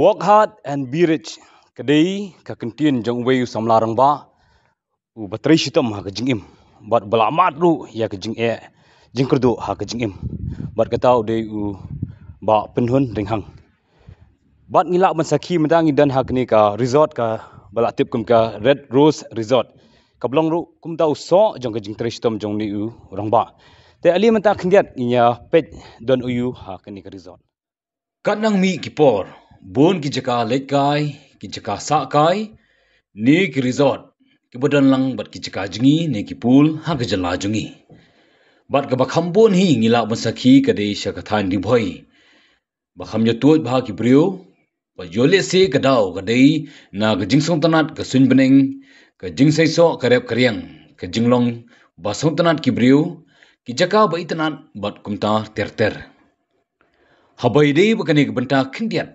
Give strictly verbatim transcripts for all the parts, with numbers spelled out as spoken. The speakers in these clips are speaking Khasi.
Work hard and be rich. Ka dei ka kyntien jong uwei u samla rangbah uba trei shitom ha ka jingim bad ba la mad ruh ïa ka jingeh jingkyrduh ha ka jingim. Bad kata u dei u Bah Pynhun Ringhang. Bad ngi lah ban sakhi mynta ngi don ha kane ka resort kaba la tip kum ka Red Rose Resort, kaba long ruh kumta u soh jong ka jingtrei shitom jong une u rangbah. Te ale mynta khyndiat ngin ïa peit don uei ha kane ka resort. Katba nang mih ki por, bun ki jaka leit kai, ki jaka sah kai ne ki resort kiba don lang bad ki jaka jngi ne ki pool ha ka jylla jong ngi. Bad kaba kham bun hi ngi lah ban sakhi ka dei sha ka thaiñ Ri Bhoi, ba kham ïa tuid bha ki briew. Bad ïoh lehse ka daw ka dei na ka jingsngewtynnad ka suiñ bneng, ka jingseisoh ka rep ka riang, ka jinglong ba sngewtynnad ki briew, ki jaka ba itynnad bad kumta ter ter. Haba ïadei bad kane ka bynta khyndiat,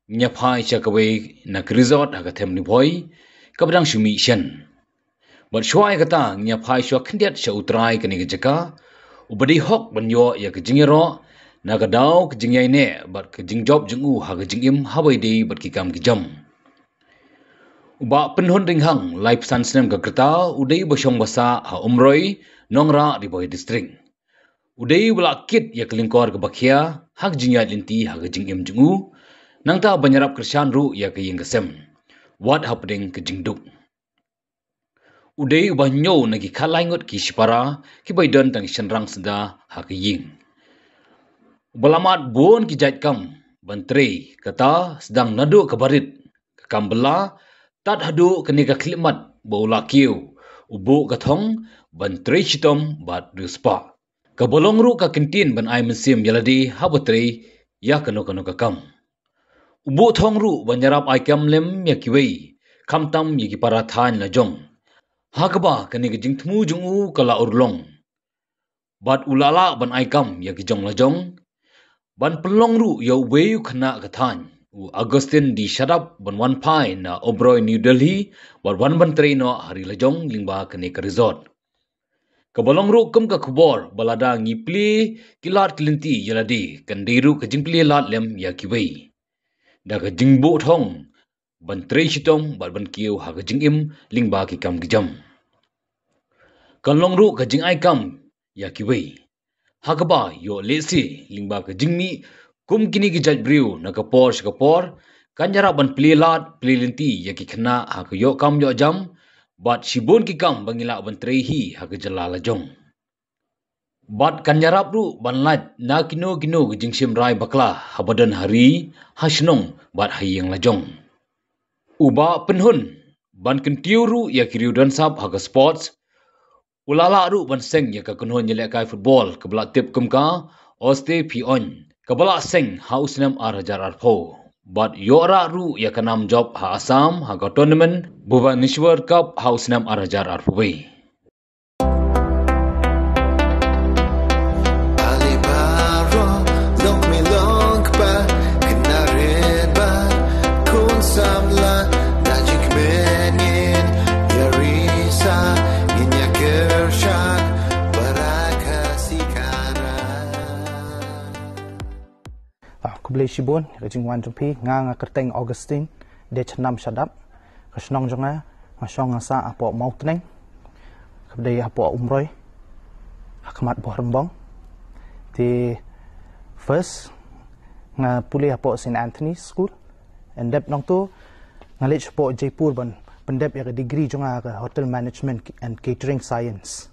ngin ïa phai sha kawei na ki resort ha ka thaiñ Ri Bhoi kaba dang shu mih shen. Bad shuwa ïa kata ngin ïa phai shuwa khyndiat sha u trai kane ka jaka, uba dei hok ban ïoh ïa ka jingïaroh na ka daw ka jingïaineh bad ka jingjop jong u ha ka jingim haba ïadei bad ki kam ki jam. U Bah Pynhun Ringhang, laiphew san snem ka rta, u dei uba shong ba sah ha Umroi, Nongrah, Ri Bhoi District. U dei uba la kit ïa ka lyngkor kaba khia ha ka jingïaid lynti ha ka jingim jong u, nangta ban ïarap kyrshan ruh ïa ka ïing ka sem, wat hapdeng ka jingduk. U dei uba hynñiew na ki khatlai ngut ki shipara kiba ïadon tang ki shynrang suda ha ka ïing. Uba la mad bun ki jait kam ban trei, kata sdang naduh kaba rit, ka kam bylla, tad haduh kane ka khyllipmat ba u la kiew, u buh ka thong ban trei shitom bad riewspah, kaba long ruh ka kyntien ban ai mynsiem ïa lade haba trei ïa kano kano ka kam. U buh thong ruh ban ïarap ai kam lem ïa kiwei, khamtam ïa ki para thaiñ la jong, ha kaba kane ka jingthmu jong u ka la urlong. Bad u la lah ban ai kam ïa ki jong la jong, ban pynlong ruh ïa uwei u khynnah ka thaiñ, u Augustine D Shadap, ban wan phai na Oberoi, New Delhi, bad wan ban trei noh ha ri la jong lyngba kane ka resort. Kaba long ruh kum ka khubor ba lada ngi plie ki lad ki lynti ïa lade, kan dei ruh ka jingplie lad lem ïa kiwei, da ka jingbuh thong ban trei shitom bad ban kiew ha ka jingim lyngba ki kam ki jam. Kan long ruh ka jingai kam ïa kiwei, ha kaba ïoh lehse lyngba ka jingmih kum kine ki jait briew na ka por sha ka por, kan ïarap ban plie lad plie lynti ïa ki khynnah ha ka ïoh kam ïoh jam, bad shibun ki kam ba ngi lah ban trei hi ha ka jylla la jong. Bad kan ïarap ruh ban lait na kino kino ki jingshim rai bakla haba don ha ri, ha shnong bad ha ïing la jong. U Bah Pynhun, ban kyntiew ruh ïa ki riew don sap ha ka sports, u la lah ruh ban seng ïa ka kynhun ïalehkai football kaba la tip kum ka Oste Phi Ong, kaba la seng ha u snem ar hajar arphew, bad ïoh rah ruh ïa ka nam jop ha Assam ha ka tournament Bhubaneswar Cup ha u snem ar hajar arphew wei. Ale baroh, long kmie long kpa, kynrad bad khun samla, da jingkmen ngin ïa risa, ngin ïa kyrshan, baraka sikara. Ah, khublei shibun ïa ka jingwan jong phi. Nga, nga kyrteng Augustine Dech Nam Shadap. Ka shnong jong nga, nga shong nga sah hapoh Mawtneng, kaba dei hapoh Umroi, ha khmat Bohrembong. Te first nga pule hapoh Saint Anthony School, and dep nangto nga leit shapoh Jaipur ban pyndep ïa ka degree jong nga ha ka Hotel Management and Catering Science.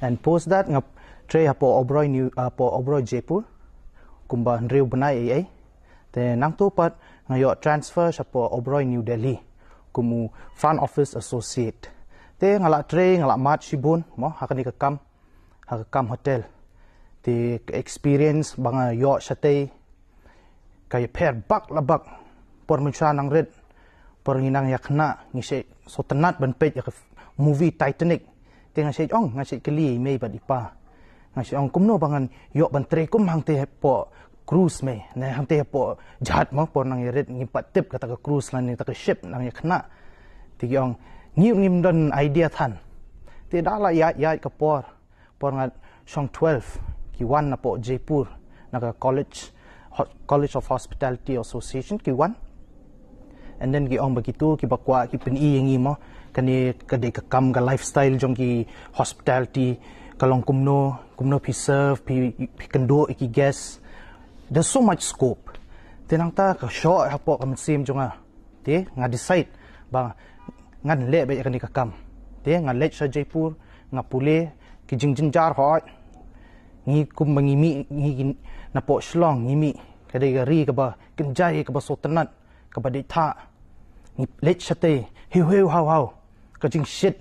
And post that nga trei hapoh Oberoi New, hapoh Oberoi Jaipur kumba hynriew bnai ei ei. Te nangto pat nga ïoh transfer shapoh Oberoi New Delhi kum u front office associate. Te nga la trei, nga la mad shibun mo ha kane ka kam, ha ka kam hotel. Te ka experience ba nga ïoh shatei ka ïapher bak la bak. Por mynshuwa nang rit, por ngi nang ïa khynnah, ngi shait sngewtynnat ban peit ïa ka movie Titanic. Te nga shait ong, nga shait kylli ïa i mei bad i pa, nga shait ong kumno ba ngan ïoh ban trei kum hangtei hapoh cruise mei, ne hangtei hapoh jahaj mo, por nang ïa rit ngim pat tip kata ka cruise lane kata ka ship, nang ïa khynnah. Te ki ong ngi, ngim don idea than. Te da la ïaid ïaid ka por, por nga shong twelve, ki wan napoh Jaipur na ka college, Ho-, College of Hospitality Association ki wan. And then ki ong ba kito kiba kwah ki pyni ïa ngi mo, kane ka dei ka kam, ka lifestyle jong ki hospitality, ka long kumno, kumno phi serve, phi, phi kynduh ïa ki guest. There's so much scope. Te nangta ka shoh hapoh ka mynsiem jong nga. Te nga decide ba ngan leh beit ïa kane ka kam. Te nga leit sha Jaipur, nga pule ki jingjynjar, hooid. Ngi kumba ngi mih, ngi, ngi napoh Shillong ngi mih, ka dei ka ri kaba kynjai, kaba sngewtynnat, kaba dei thah. Ngi leit shatei, hiu hiu hau hau, ka jingshit.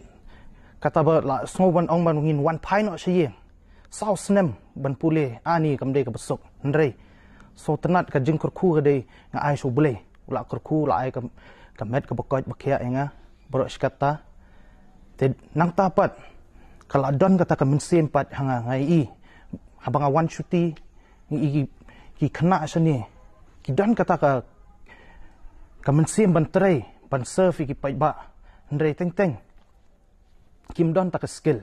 Kata ba la sngew ban ong ban ngin wan phai noh sha ïing. Saw snem ban pule, ani kam dei kaba suk. Hynrei sngewtynnat, ka jingkyrkhu ka dei nga ai sha U Blei. U la kyrkhu, u la ai ka, ka met kaba koit ba khiah ïa nga baroh shi katta. Te nangta pat ka la don kata ka mynsiem pat ha nga, nga i. Haba nga wan shuti, ngi i ki, ki khynnah shane ki don kata ka, ka mynsiem ban trei, ban serve ïa ki paidbah. Hynrei teng teng kim don ta ka skill.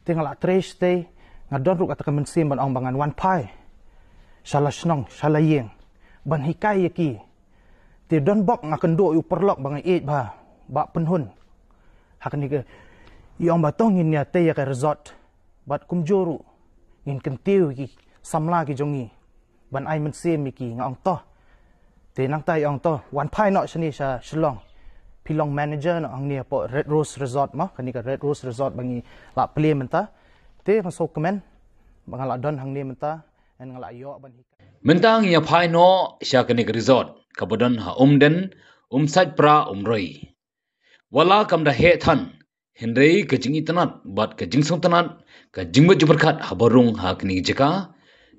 Te nga la trei shatei, nga don ruh kata ka mynsiem ban ong ba ngan wan phai sha la shnong, sha la ïing, ban hikai ïa ki. Te don bok nga kynduh ïa u paralok ba nga ïeit bha, Bah Pynhun. Ha kane ka, i ong ba to ngin ïatei ïa ka resort, bad kumjuh ruh ngin kyntiew ïa ki samla ki jong ngi ban ai mynsiem ïa ki. Nga ong to. Te nangta i ong to, wan phai noh shane sha Shillong, phi long manager noh hangne hapoh Red Rose Resort mo, kane ka Red Rose Resort ba ngi la plie mynta. Te nga sngewkmen ba nga la don hangne mynta, and nga la ïoh ban hikai. Mynta ngi ïa phai noh sha kane ka resort kaba don ha Umden, Umsaitpra, Umroi. Wat la kam da heh than, hynrei ka jingitynnat bad ka jingsngewtynnat ka jingmut jingpyrkhat haba rung ha kane ka jaka.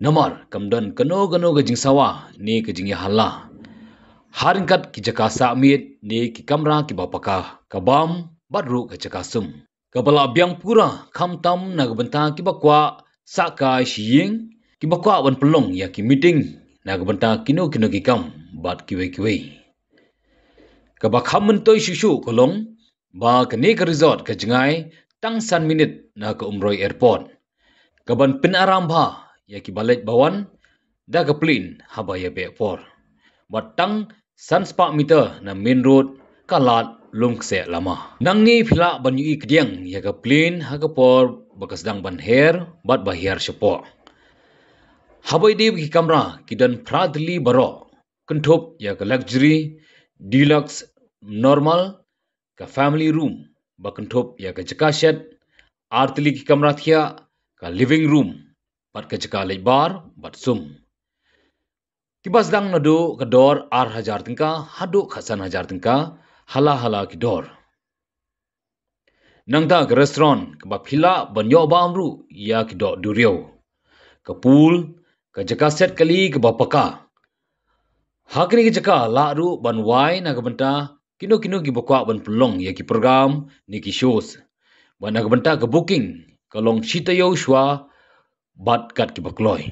Namar kam don kano kano ka jingsawa ne ka jingïahala ha ryngkat ki jaka sah miet ne ki kamra kiba paka, ka bam bad ruh ka jaka sum, kaba la biang pura khamtam na ka bynta kiba kwah sah kai sha ïing, kiba kwah ban pynlong ïa ki meeting na ka bynta kino kino ki kam bad kiwei kiwei. Kaba kham myntoi shuh shuh ka long ba kane ka resort ka jngai tang san minit na ka Umroi Airport, kaban pynaram bha ïa kiba leit ba wan da ka plane haba ïa beh por. Bad tang san spah meter na main road ka lad lum kseh lama. Nangne phi lah ban ïohi kdiang ïa ka plane ha ka por ba ka sdang ban her bad ba her shapoh. Haba ïadei bad ki kamra, ki don phra tylli baroh, kynthup ïa ka luxury, deluxe, normal, ka family room, ba kynthup ïa ka jaka shet, ar tylli ki kamra thiah, ka living room, bad ka jaka leit bar bad sum. Kiba sdang naduh ka dor ar hajar tyngka haduh khatsan hajar tyngka, hala hala ki dor. Nangta ka restaurant kaba phi lah ban ïoh bam ruh ïa ki doh duriaw, ka pool, ka jaka set kali kaba paka. Ha kane ka jaka lah ruh ban wai na ka bynta kino kino kiba kwah ban pynlong ïa ki program ne ki shows. Bad na ka bynta ka booking, ka long shi taïew shuwa bad kat kiba kloi.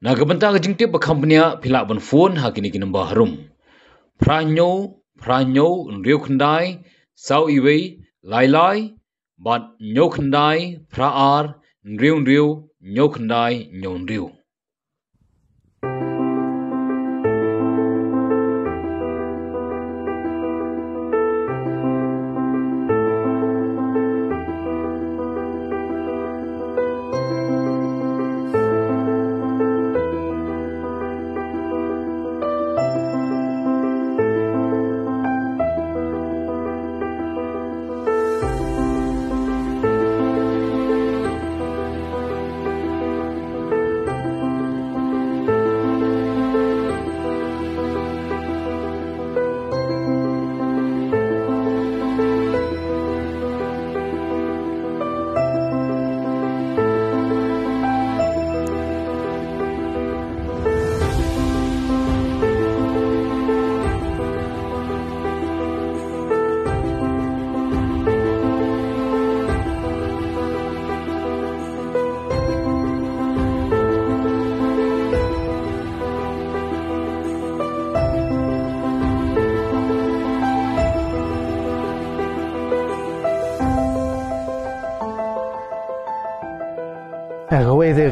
Na ka bynta ka jingtip ba kham bniah, phi lah ban phone ha kine ki number harum: phra hynñiew phra hynñiew hynriew khyndai saw iwei lai lai, bad hynñiew khyndai phra ar hynriew hynriew hynñiew khyndai hynñiew hynriew.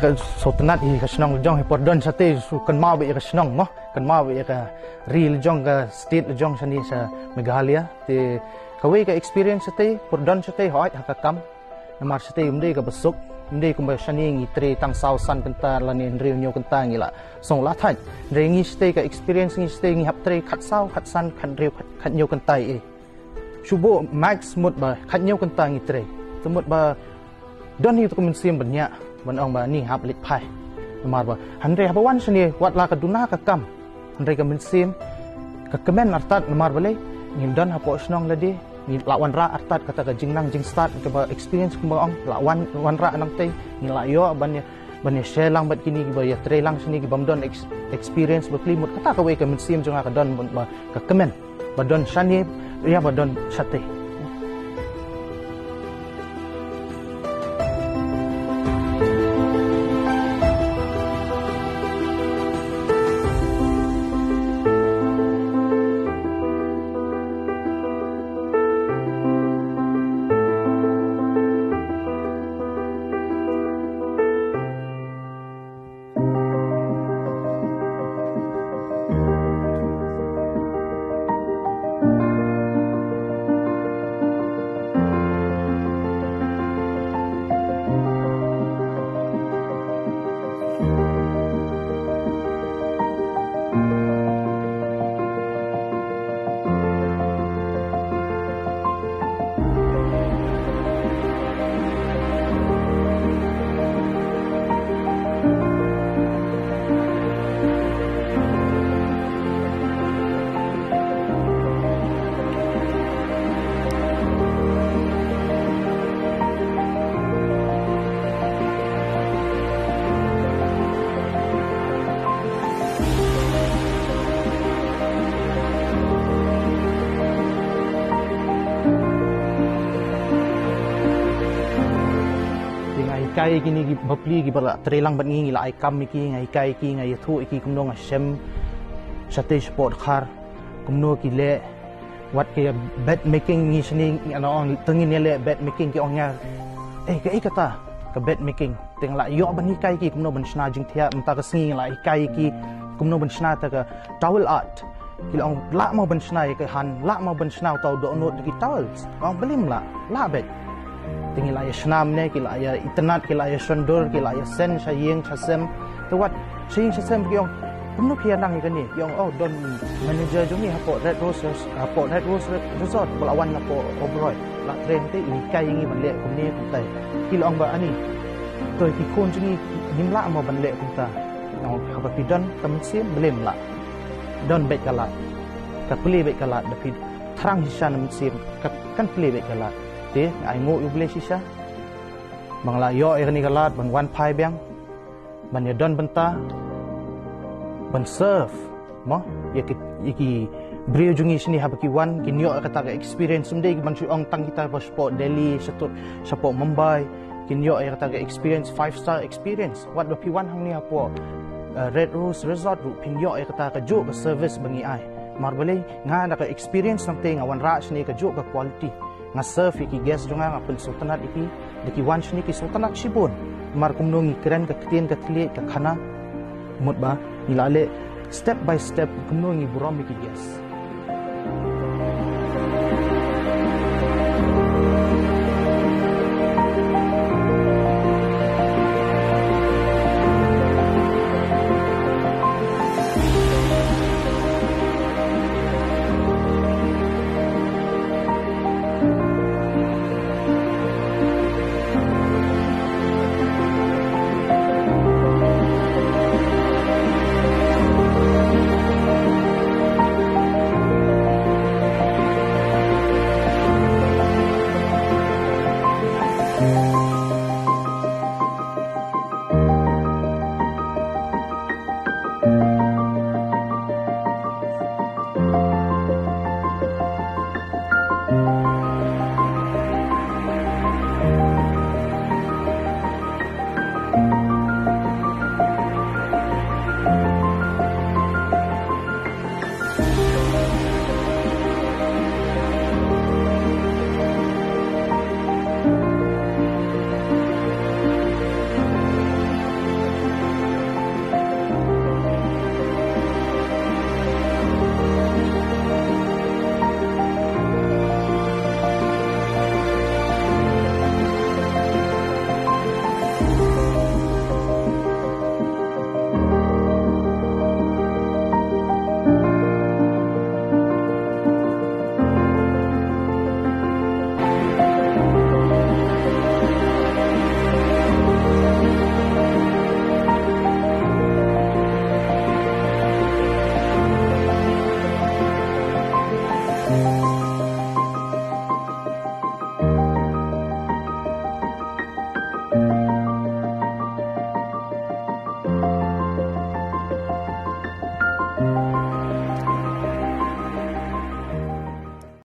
Ka sngewtynnat ïa ka shnong la jong, ha por don shatei shu kynmaw beit ïa ka shnong mo, kynmaw beit ïa ka ri la jong, ka state la jong shane sha Meghalaya. Te kawei ka experience shatei, por don shatei hooid ha ka kam. Namar shatei ym dei kaba suk, ym dei kumba shane ngi trei tang saw san kynta lane hynriew hynñiew kynta ngi la song la thait. Hynrei ngi shatei ka experience ngi shatei ngi hap trei khatsaw, khatsan, khathynriew, khat, khathynñiew kynta ïa. Shu buh max mut ba khathynñiew kynta ngi trei. Te mut ba don hi tu ka mynsiem ban ïa, ban ong ba ni hap leit phai. Namar ba hynrei haba wan shane wat la ka duna ka kam, hynrei ka mynsiem ka kmen artat, namar balei? Ngi don hapoh shnong lade, ngi la wanrah artat kata ka jingnang jingstad, kaba experience kumba ong, la wan, wanrah nangtei, ngi la ïoh ban ïa, ban ïa share lang bad kine kiba ïa trei lang shane kibym don ex-, experience bapli. Mut kata kawei ka mynsiem jong nga ka don mut ba ka kmen ba don shane ïa ba don shatei. Te nga hikai ïa kine ki bapli kiba la trei lang bad ngi, ngi la ai kam ïa ki, nga hikai ïa ki, nga ïathuh ïa ki kumno nga shem shatei shapoh dkhar, kumno ki leh, wat ki bed making ngi shane, ngi ong tang ngin ïaleh bed making, ki ong ïa, eh, kaei kata ka bed making? Te nga la ïoh ban hikai ïa ki kumno ban shna jingthiah, mynta ka sngi nga la hikai ïa ki kumno ban shna ta ka towel art. Ki la ong lah mo ban shna ïa ka han, lah mo ban shna uta u dohnud da ki towels? Nga ong balei ym lah, lah beit. Te ngi la ïa shna mynne, ki la ïa itynnad, ki la ïa shondur, ki la ïa send sha ïing sha sem. Te wat sha ïing sha sem ki ong kumno phi ïa nang ïa kane? Ki ong oh don manager jong ngi hapoh Red Rose Res-, hapoh Red Rose Re-, Resort ba la wan napoh Oberoi. La trei te i hikai ïa ngi ban leh kumne kumtai. Ki la ong ba ani, to ki khun jong ngi ngim lah mo ban leh kumta? Nga ong haba phi don ka mynsiem balei ym lah. Don beit ka lad, ka plie beit ka lad, da phi thrang shisha na mynsiem ka, kan plie beit ka lad. Te nga ainguh ïa U Blei shisha ba nga la ïoh ïa kane ka lad ban wan phai biang, ban ïa don bynta, ban serve mo ïa ki, ïa ki briew jong ngi shane haba ki wan, kin ïoh ïa kata ka experience. Ym dei ban shu ong tang kita ba shapoh Delhi, shato-, shapoh Mumbai, kin ïoh ïa kata ka experience, five star experience. Wat ba phi wan hangne hapoh, eh, Red Rose Resort ruh phin ïoh ïa kata kajuh ka service ba ngi ai. Namar balei? Nga da ka experience nangta nga wanrah shane kajuh ka quality. Nga serve ïa ki guest jong nga, nga pynsngewtynnad ïa ki, da ki wan shane ki sngewtynnad shibun. Namar kumno ngi kren ka ktien ka thylliej ka khana, mut ba ngi la leh step by step kumno ngi burom ïa ki guest.